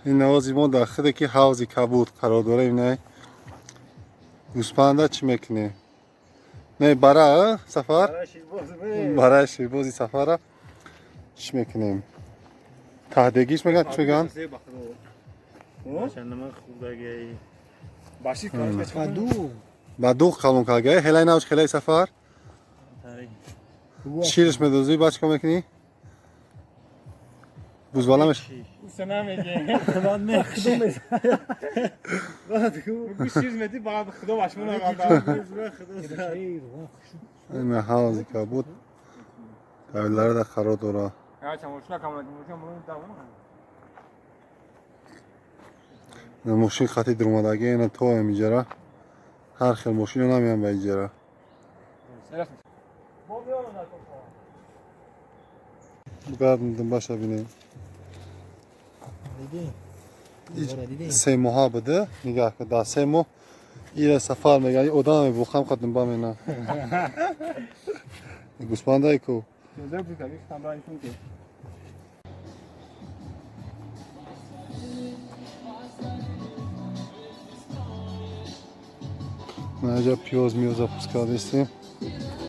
Ин навози мо дар худе ки ҳавзи кабуд қарор дорем. Не, гӯспанда чӣ мекунем? Не, бара сафар, бараи ширбози сафара чӣ мекунем? Таҳдегиш мегӯянд, чӣ мегӯянд? Ба дуғ калон карда, хелай навш, хелай сафар. Ширш медозӣ, баъд чикор мекунӣ? Бузвала меш. Ина ҳавзи кабуд тавиларада қарор дорад. Мошин хати дуромадагӣ, ина то иҷара ҳар хел мошино намеян ба иҷара. Гардам баша бинем. 3 моҳа буде, нигаҳ кун, дар 3 моҳ ира сафар мега, одам мебухам қадим ба мена. Гӯспандай ку. Наҷа пиёз миёз запуск кардистем.